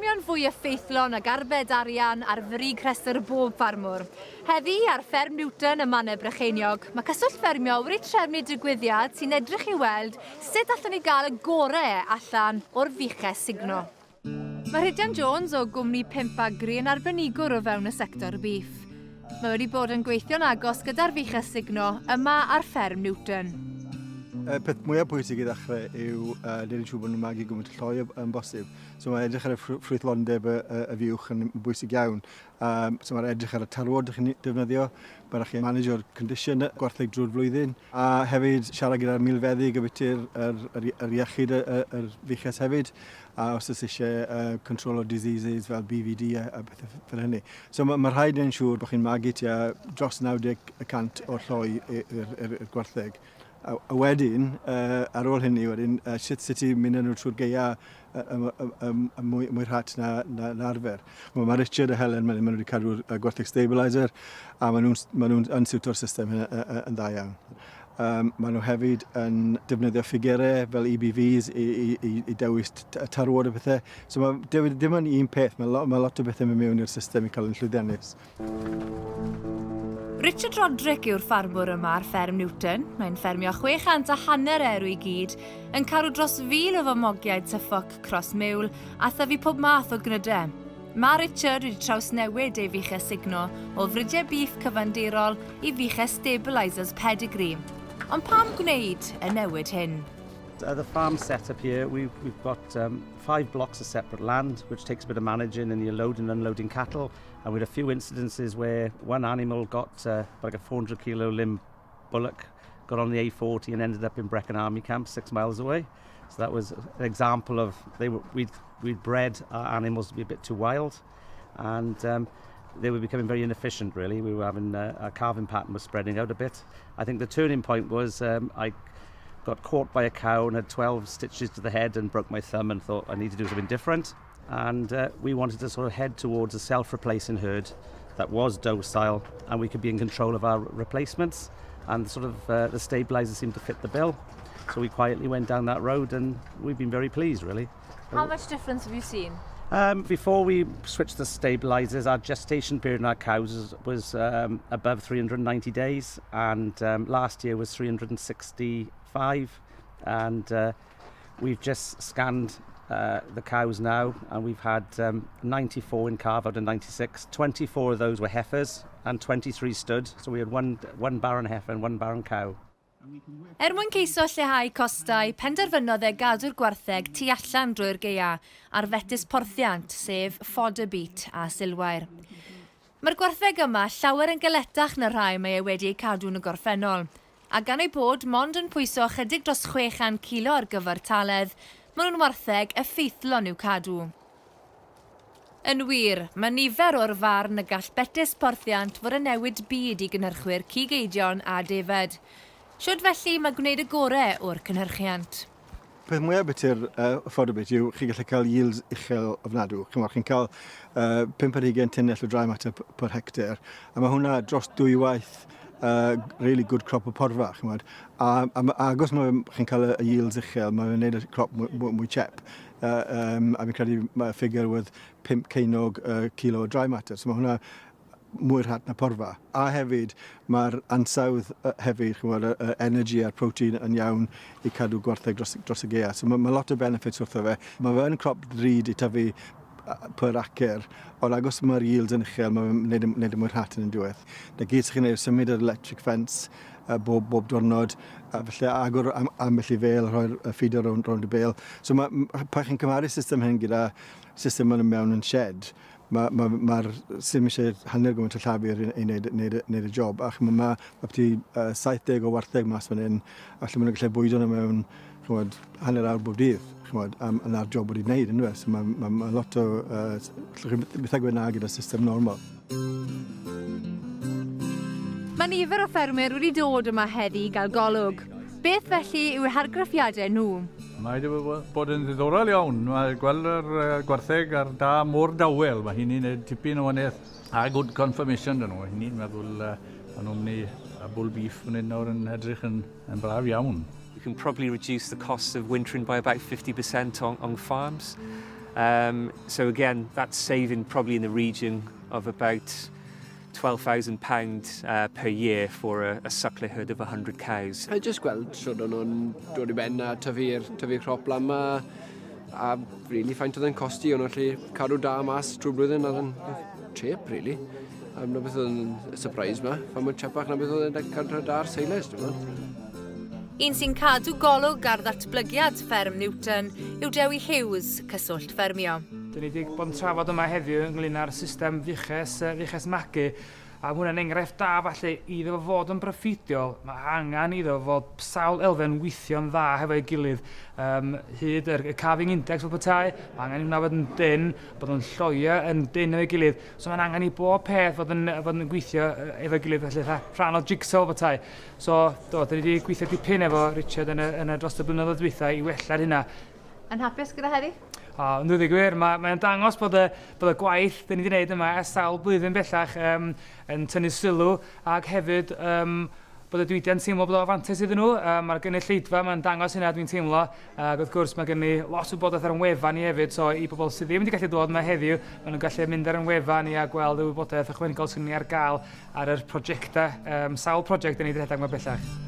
ffermio'n fwy effeithlon ac arbed arian ar frig rhestr bob ffarmwr. Heddi, ar Fferm Newton ym Mannau Brycheiniog, mae Cyswllt Ffermio wedi trefnu digwyddiad sy'n edrych i weld sut allwn ni gael y gorau allan o'r fuches sugno. Mae Rhydian Jones o gwmni Pump Agri yn arbenigwr o fewn y sector bîff. Mae wedi bod yn gweithio'n agos gyda'r fuches sugno yma ar Fferm Newton. Y peth mwyaf pwysig i ddechrau yw uh, neud yn siŵr bod nhw'n magu gymaint o lloi yn bosib. So mae edrych ar y ffrwythlondeb y, y, y fuwch yn bwysig iawn. Um, so mae'r edrych ar y tarwod ydych chi'n defnyddio, mae rhaid chi manageo'r condition y gwartheg drwy'r flwyddyn, a hefyd siarad gyda'r milfeddyg ambiti'r yr, yr, yr iechyd y, y, yr fuches hefyd, a os oes eisiau uh, control o diseases fel BVD a, a bethau fel hynny. So mae, mae rhaid yn siŵr bod chi'n magu tua dros 90% o'r lloi i'r gwartheg. A, a wedyn, uh, ar ôl hynny, wedyn, uh, sut, sut ti'n mynd â nhw trwy'r gaea y, y, y, y, y mwy, mwy rhat na, na, na arfer. Mae ma Richard a Helen, maen nhw wedi cadw'r uh, gwartheg stabiliser, a maen nhw'n ma nhw yn siwto'r system hynny yn dda iawn. Um, maen nhw hefyd yn defnyddio ffigurau fel EBVs i, i, i, i dewis tarwod a pethau. So mae dim ond un peth, mae lot, mae lot o bethau mynd mewn i'r system i cael yn llwyddiannus. Richard Roderick yw'r ffarmwr yma ar fferm Newton. Mae'n ffermio 600 a hanner erw i gyd, yn cadw dros 1,000 o famogiaid Suffolk Cross Mule a thyfu pob math o gnydau. Mae Richard wedi trawsnewid ei fuches sugno o fridiau bîff cyfandirol i fuches stabilisers pedigree. Ond pam gwneud y newid hyn? Uh, the farm setup here, we've, we've got um, five blocks of separate land, which takes a bit of managing and you're loading and unloading cattle. And we had a few incidences where one animal got uh, like a 400 kilo limb bullock, got on the A40 and ended up in Brecon Army Camp six miles away. So that was an example of they were, we'd, we'd bred our animals to be a bit too wild and um, they were becoming very inefficient really. We were having uh, our calving pattern was spreading out a bit. I think the turning point was um, I got caught by a cow and had 12 stitches to the head and broke my thumb and thought I need to do something different. And uh, we wanted to sort of head towards a self-replacing herd that was docile and we could be in control of our replacements and sort of uh, the stabilizer seemed to fit the bill. So we quietly went down that road and we've been very pleased really. How much difference have you seen? Um, before we switched to stabilizers, our gestation period in our cows was, was um, above 390 days, and um, last year was 365. And uh, we've just scanned uh, the cows now, and we've had um, 94 in calve out of 96. 24 of those were heifers, and 23 stud. So we had one, one barren heifer and one barren cow. Er mwyn ceisio lleihau costau, penderfynodd e gadw'r gwartheg tu allan drwy'r gaea ar fetys porthiant, sef fodder beet a silwair. Mae'r gwartheg yma llawer yn galetach na rhai mae e wedi eu cadw yn y gorffennol, a gan eu bod mond yn pwyso ychydig dros 600 kilo ar gyfartaledd, maen nhw'n wartheg effeithlon i'w cadw. Yn wir, mae nifer o'r farn y gall betys porthiant fod yn newid byd i gynhyrchwyr cig eidion a defaid. Shwd felly mae gwneud y gorau o'r cynhyrchiant? Peth mwyaf beth uh, fodder beet yw chi'n gallu cael yields uchel ofnadw. Chi'n chi'n cael uh, 5 ar 20 tunnell o dry matter per hectare, a mae hwnna dros dwywaith uh, really good crop o porfa, ch'mod. A, a, a agos mae chi'n cael y, y yields uchel, mae'n gwneud y crop mwy, mwy, mwy chep. Uh, um, a fi'n credu mae figure with 5 ceinog uh, kilo o dry matter. So mae hwnna mwy rhat na porfa. A hefyd, mae'r ansawdd uh, hefyd, ch'mod, y, y energy a'r protein yn iawn i cadw gwartheg dros, dros y gaea. So mae, mae lot o benefits wrtho fe. Mae fe yn crop ddrud i tyfu per acre, ond agos mae'r yields yn uchel, mae'n gwneud, wneud y mwy rhat yn y diwedd. Na gyd sy'ch chi'n gwneud yw symud yr electric fence uh, bob, bob diwrnod, a felly agor am, ambell i fêl, rhoi'r feeder rownd, rownd y bêl. So mae, pan chi'n cymharu system hyn gyda system yn mewn yn shed, mae'r ma, ma, ma sy'n eisiau hanner gymaint o llafur i, i wneud, wneud, wneud y job. Ac mae ma, ma byti uh, 70 o wartheg mas fan hyn, a lle maen nhw'n gallu bwydo nhw mewn ch'mod, hanner awr bob dydd, ch'mod, a a 'na'r job wedi wneud, yndyfe? So mae ma, ma lot o... Uh, allwch chi byth â gweud na gyda system normal. Mae nifer o ffermwyr wedi dod yma heddi i gael golwg. Beth felly yw eu hargraffiadau nhw? Mae wedi bod yn ddiddorol iawn. Mae gweld yr gwartheg ar da mor dawel. Mae hynny'n gwneud tipyn o wahaniaeth. A good confirmation dyn nhw. Hynny'n meddwl uh, maen nhw'n mynd i bull beef fan hyn nawr yn edrych yn, yn braf iawn. We can probably reduce the cost of wintering by about 50% on, on farms. So again, that's saving probably in the region of about £12,000 per year for a suckler herd of 100 cows. A jyst gweld shwd o'n nhw'n dod i ben a tyfu'r tyfu crop lan 'ma a really faint oedd yn costi o'n nhw'n gallu cadw da mas trwy'r blwyddyn oedd yn cheap really. A 'na beth oedd yn surprise 'ma, fa mor chepach na beth oedd yn cadw da'r silage, dwi'n meddwl. Un sy'n cadw golwg ar ddatblygiad fferm Newton yw Dewi Hughes, Cyswllt Ffermio. Dyn ni wedi bod yn trafod yma heddiw ynglyn â'r system fuches, fuches magu, a hwnna'n enghraifft da falle iddo fo fod yn broffidiol, mae angen iddo fod sawl elfen weithio'n dda hefo'i gilydd. Hyd yr calving index fel petai, mae angen i hwnna fod yn dynn, bod yn lloia yn dynn efo'i gilydd. So mae'n angen i bob peth fod yn gweithio efo'i gilydd, felly rhan o jigsaw fel petai. So, do, dyn ni wedi gweithio dipyn efo Richard yn y dros y blynyddoedd dwytha i wella'r hynna. Yn hapus gyda heddi? O, yn dweud y gwir, mae'n mae dangos bod y gwaith dyn ni wedi gwneud yma ers sawl blwyddyn bellach yn tynnu sylw ac hefyd bod y diwydiant teimlo bod o fantais iddyn nhw. Mae'r gynulleidfa, mae'n dangos hynna dwi'n teimlo. Ac wrth gwrs mae gen ni lot o wybodaeth ar ein wefan ni hefyd, so i bobl sydd ddim wedi gallu dod yma heddiw, maen nhw'n gallu mynd ar ein wefan ni a gweld y wybodaeth ychwanegol sydd ni ar gael ar yr prosiectau, sawl prosiect dyn ni wedi rhedeg yma bellach.